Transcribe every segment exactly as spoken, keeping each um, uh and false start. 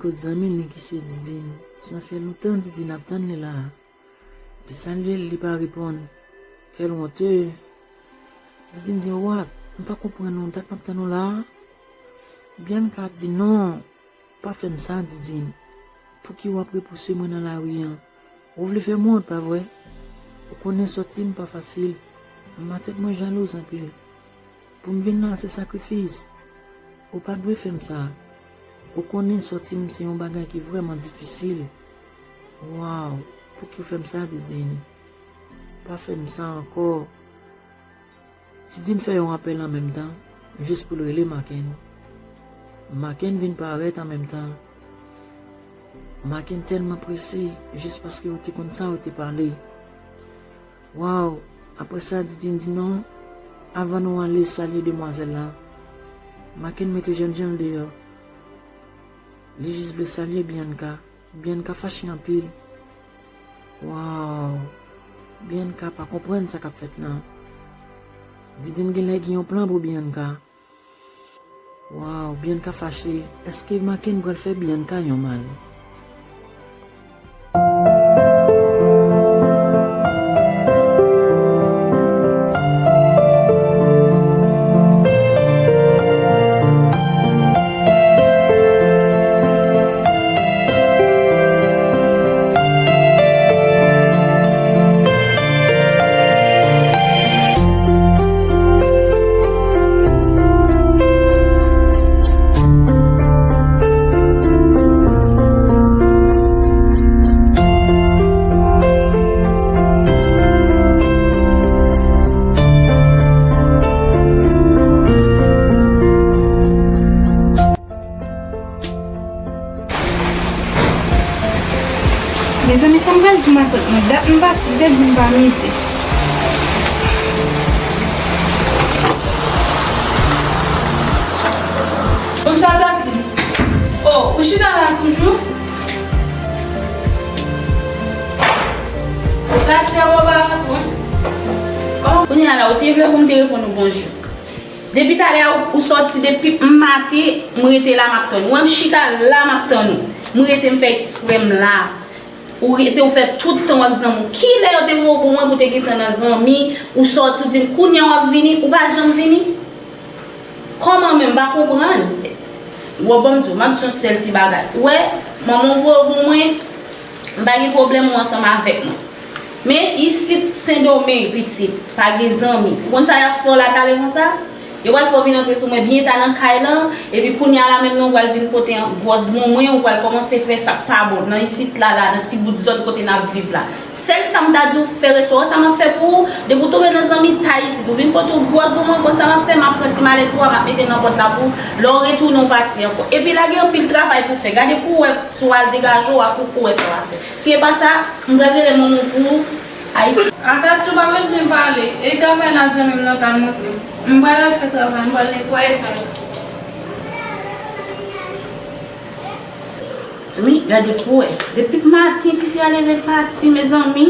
Lòt zanmi li ki se Didine. Sa fè lontan Didine ap tann li la. Li salye l, li pa reponn. Kè l wonte. Didine di, "What? M pa konprann ou, dat m ap tann ou la a." Bianca di, "Non, pa fè m sa, Didine. Pouki w ap repouse mwen nan lari an? Ou vle fè m wont, pa vre? Ou konnen sòti m pa fasil. Manman tèt mwen jalouz anpil. Pou m vin la, se sakrifis. Ou pa dwe fè m sa. Ou konnen sòti m se yon bagay ki vrèman difisil." Waw, pouki w fè m sa, Didine? Pa fè m sa ankò. Didine fè yon apèl an menm tan, jis pou l rele Maken. Maken vin parèt an menm tan. Maken tèlman prese, jis paske yo te konn sa yo te pale. Waw, apre sa, Didine di, "Non, avan nou ale, salye demwazèl la." Maken mete jènjan l deyò. Li jis vle salye Bianca. Bianca fache anpil. Waw, Bianca pa konprann sa k ap fèt la. Didine genlè gen yon plan pou Bianca. Waw, Bianca fache. Èske Maken pral fè Bianca yon mal? Mezanmi, sa m pral di matant mwen? Dat m pati, li te di m pa mize. Bonswa, Tati. Oh, ou chita la toujou? Tati, a, w pa rantre. Kòman? Kounye a la, ou te vle pou m te reponn ou bonjou. Depi talè a, ou, ou sòti, depi m maten, m rete la, m ap tann ou. Wè m chita la, m ap tann ou. M rete, m fè eksprè m la. Ou rete, ou fè tout tan w ak zanmi w. Kilè yo te voye w pou mwen pou te gentan nan zanmi, ou sòti, ou di m, "Kounye a w ap vini," ou pa janm vini? Kòman menm? M pa konprann. Wè, ban m di w, m ap di yon sèl ti bagay. Ou wè, manman w voye w pou mwen, m pa gen pwoblèm ou ansanm avèk mwen. Men isit Sendomeng, pitit, pa gen zanmi. Ou konn sa y ap fè w la talè konsa? Yo pral fè w vin antre sou mwen byen ta nan kay lan, epi kounye a la menm nan ou pral vin pote yon gwòs bon mwen, ou pral kòmanse fè sa k pa bon nan isit la, la, nan ti bout zòn kote n ap viv la. Sèl sa m ta di w, fè respè w, wè sa m ap fè pou ou, depi w tonbe nan zanmi, tay isit, ou vin pote yon gwòs bon mwen, konn sa m ap fè, m ap pran ti malèt ou a, m ap mete nan pòt la pou ou, lè w retounen w pati ankò. Epi la gen anpil travay pou fè, gade pou w wè si w al degaje w a pou, pou w wè sa w ap fè. Si e pa sa, m pral rele manman w pou ou, Ayiti. Atati, ou pa bezwen pale. E travay la zanmi m nan t al montre m. M pral al fè travay, m pral netwaye kay. Wi, gade pou wè. Depi maten, tifi a leve l pati, mezanmi.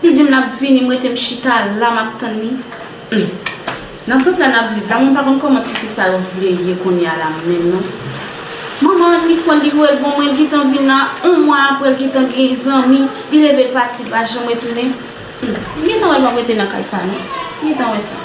Li di m l ap vini, m rete m chita la, m ap tann li. Hmm. Nan tan sa n ap viv la, mwen pa konn kòman tifi sa yo vle ye kounye a la menm non. Manman Nicole li voye l ban mwen, l gentan vin la, yon mwa apre l gentan gen zanmi, li leve l pati, l pa janm retounen. Hmm. Li gentan wè l p ap rete nan kay sa non. Li gentan wè sa.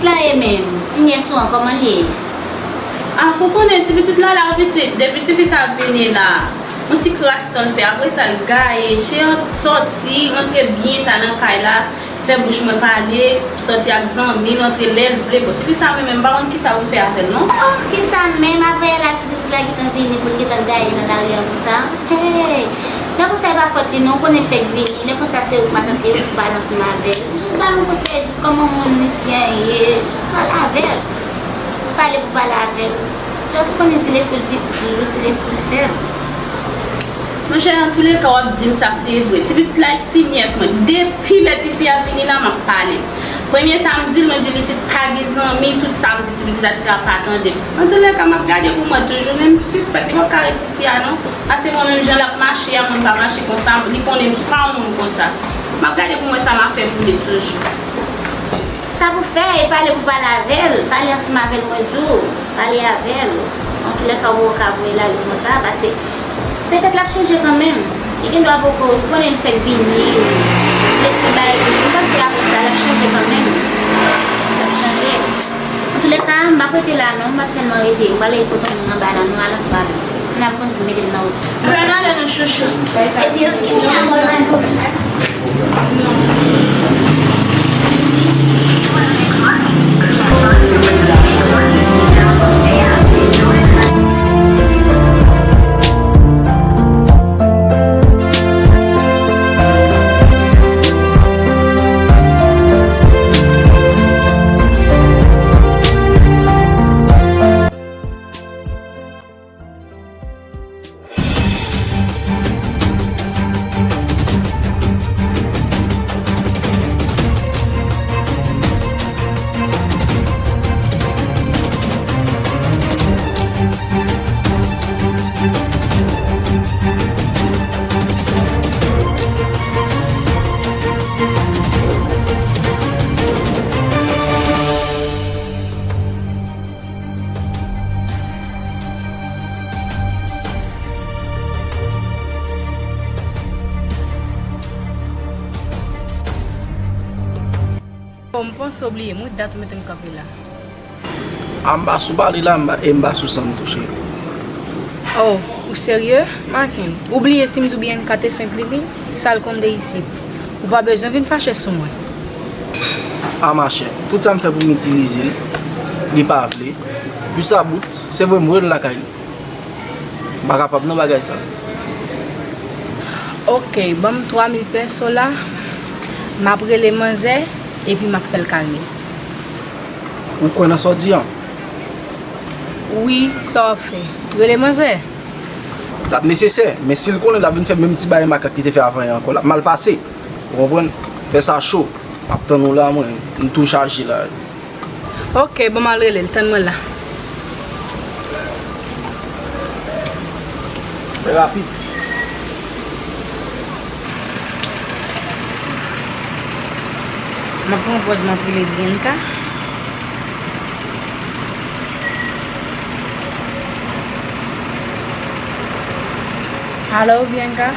Pitit la ye menm, ti nyès ou an, kòman l ye? Ah, ou konnen ti pitit la la, pitit, depi tifi sa ap vini la, yon ti kras tan l fè, apre sa l gaye, chen an sòti, rantre byen ta nan kay la, fè bouch mwen pale, sòti ak zanmi l, rantre lè l vle. Bon, tifi sa menm, m pa konn kisa pou m fè avè l non. Oh, kisa menm avè l la, ti pitit la gentan vini pou l gentan gaye nan lari an konsa? Hey! Lè konsa e pa fòt li non, ou konnen l fèk vini, lè konsa se ou k matant li, ou k pale ansanm avè l. Ou jis ba l yon konsèy, di kòman moun isi an ye, jis pale avè l. Pale pou pale avè l. Lòske ou konnen ti lespri l pitit li, ti lespri l fèb. Monchè, antouleka, w ap di m sa se vre. Ti pitit la e ti nyès mwen. Depi lè tifi a vini la, m ap pale. Premye sa m di l, mwen di l isit pa gen zanmi, tout sa m di ti pitit la, ti la pa tande m. Antouleka, m ap gade pou mwen toujou, men m sispèk li p ap ka ret isi a non. Paske mwen menm jan l ap mache a, moun pa mache konsa, li konnen m pa yon moun konsa. M ap gade pou mwen sa m a fè pou li toujou. Sa pou fè, e pale pou pale avè l, pale ansanm avè l, mwen di w, pale avè l. Antouleka, ou poko ka voye l ale konsa, paske petèt l ap chanje kanmenm. Li gendwa poko, ou konnen l fèk vini, ti lespri l pa epi, m panse apre sa, l ap chanje kanmenm. L ap chanje. Antouleka, m p ap rete la non, m p ap tèlman rete. M prale kote yon moun anba la, nou al ansanm avè m. N ap konn di m mete l nan wout. Apre n ale non chouchou. Epi, ok, n ap konn. Bon, m panse w bliye m wi, dat ou mete m kanpe la. A, m pa sou pale la, m pa, e m pa sou san m tou, cheri. Oh, ou serye? Maken, ou bliye si m di w Bianca te fenk vini? Sa l konn de isit? Ou pa bezwen vin fache sou mwen. A, machè, tout sa m fè pou m itilize l, li pa vle. Jis a bout, se vre m voye l lakay li. M pa kapab nan bagay sa. Ok, ban m twa mil peso la, m ap rele manzè, epi m ap fè l kalme. Ou kwè nan sa w di an? Wi, sa w ap fè? Rele manzè? L ap nesesè, men si l konnen l ap vin fè menm ti bagay makak li te fè avan yè ankò, l ap mal pase. Ou konprann? Fè sa cho. M ap tann ou la, mwen. M tou chaje la. Ok, ban m al rele l, tann mwen la. Fè rapid. M ap pran pòz m ap rele Bianca. Alo, Bianca?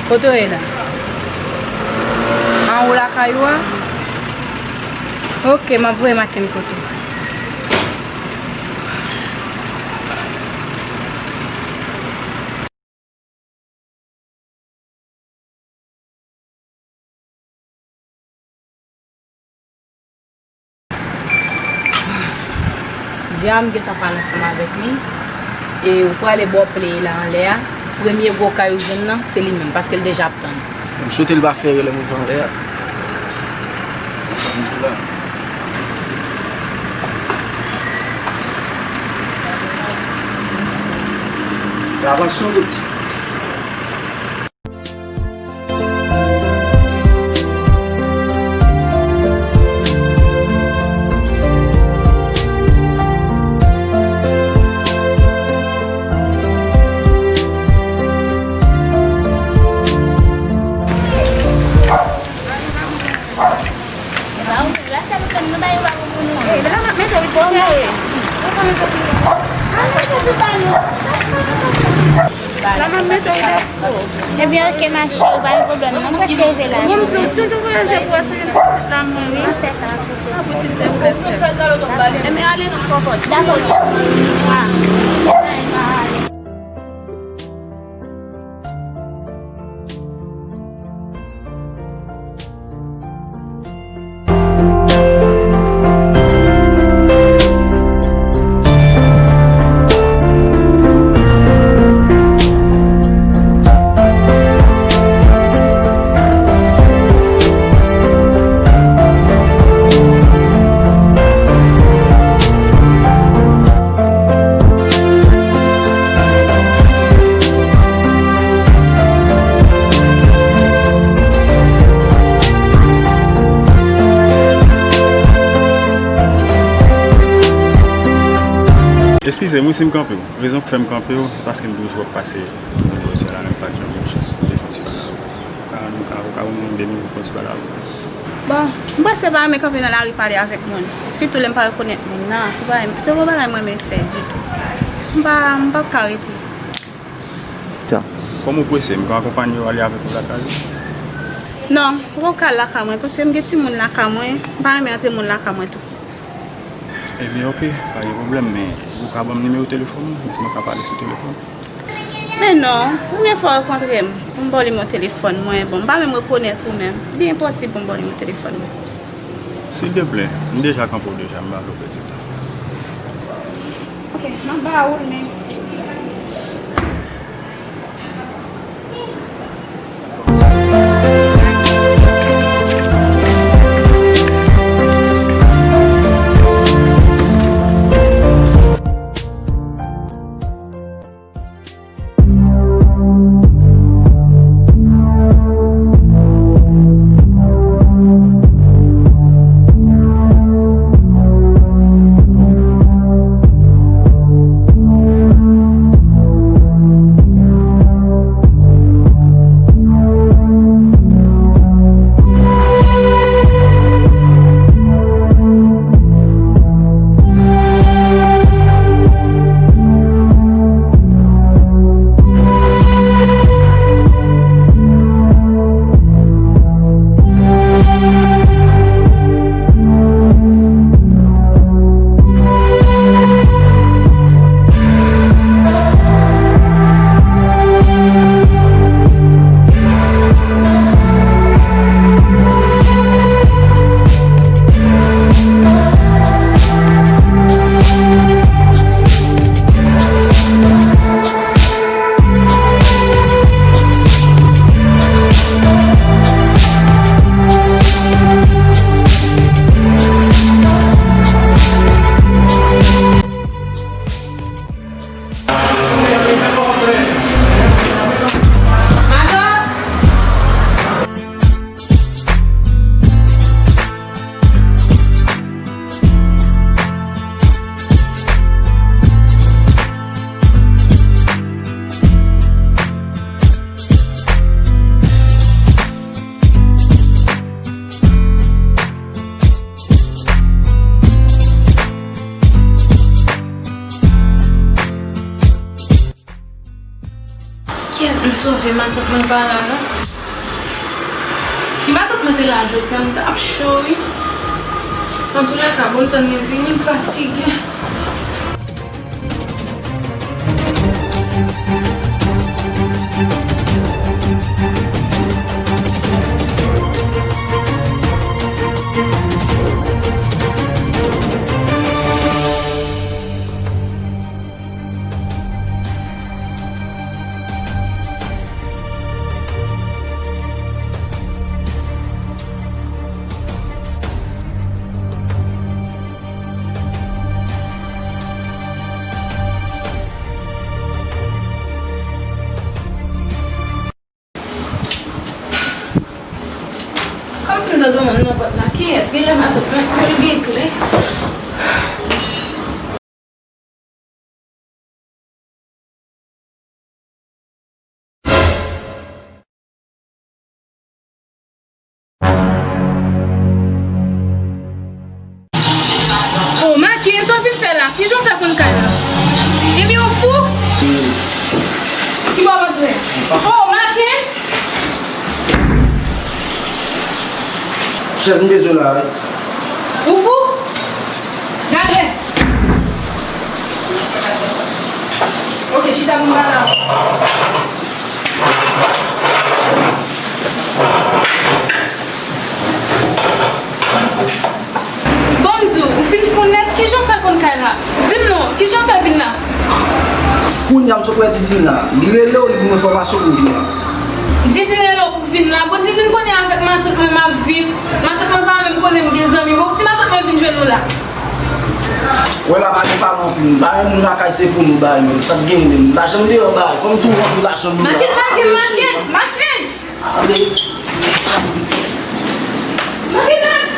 Kote w ye la? Anwo lakay ou a? Ok, m ap voye Maken kote w. Dja m gentan pale ansanm avèk li. E ou prale bò play la anlè a. Premye gwo kay ou jwenn nan, se li menm, paske l deja ap tann. M swete l pa fè erè lè m rive anlè a. M sou la. Avanse yon piti. La m ap mete w nan fou. Ebyen, oke, ma chérie, pa gen pwoblèm, non, m prèske rive la. Bon, m di w, toujou vwayaje pou wè si gen ti pitit la, mwen, wi. Mwen fè sa, m ap chèche. Ah, pou silteplè, sè. Ebyen, ale non, kòkòt. Dakò. Mwa. Eskize m wi si m kanpe w. Rezon k fè m kanpe w, paske m toujou ap pase nimewo sa la, men m pa t janm gen chans pou te fè yon ti pale avè w. Ou ka, ou ka, ou ka ban mwen de minit pou fè yon ti pale avè w? Bon, m panse pa renmen kanpe nan lari pale avèk moun. Sitou lè m pa rekonèt moun nan. Se pa, se pa yon bagay m renmen fè ditou. M pa, m p ap ka rete. Kòm ou prese, m ka akonpanye w ale avèk ou lakay ou? Non, ou p ap ka al lakay mwen, paske m gen timoun lakay mwen, m pa renmen antre moun lakay mwen tou. Ebyen, oke, pa gen pwoblèm, men ou ka ban m nimewo telefòn ou, si nou ka pale sou telefòn? Men non, premye fwa w rankontre m, pou m ba w nimewo telefòn mwen, bon, m pa menm rekonèt ou menm. Li enposib pou m ba w nimewo telefòn mwen. Silteplè, m deja kanpe w deja, m pa vle w pèdi tan. Oke, m ap ba ou l, men. Kèt, m sove, matant mwen pa la non. Si matant mwen te la jodi a, m t ap cho wi. Antoulèka, bon, m tann li vini, m fatige. Kòmsi m tande yon moun nan pòt la. Kiyès? Genlè matant mwen, pou l gen kle. O, Maki, sa w vin fè la? Kijan w fè konn kay la? Ebyen, ou fou? Ki bò Chèz m bezwen la, wi. Ou fou? Gade! Ok, chita pou m pale avè w. Bon, m di w, ou fin fou nèt, kijan w fè konn kay la? Di m non, kijan w fè vin la? Kounye a m sot wè Didine la. Li rele w, li ban m enfòmasyon pou m vin la. Didine rele w pou w vin la? Bon, Didine konnen avèk matant mwen m ap viv. Matant mwen pa menm konnen m gen zanmi. Bon, si matant mwen vin jwenn ou la? Wè la, pa gen pale anpil. M pa renmen moun lakay, se pou nou bay menm. Sa k genyen menm? Lajan m deyò bay. Fò m tou rann lajan m la. Matant, Matant, Matant, Matant! Ale. Matant!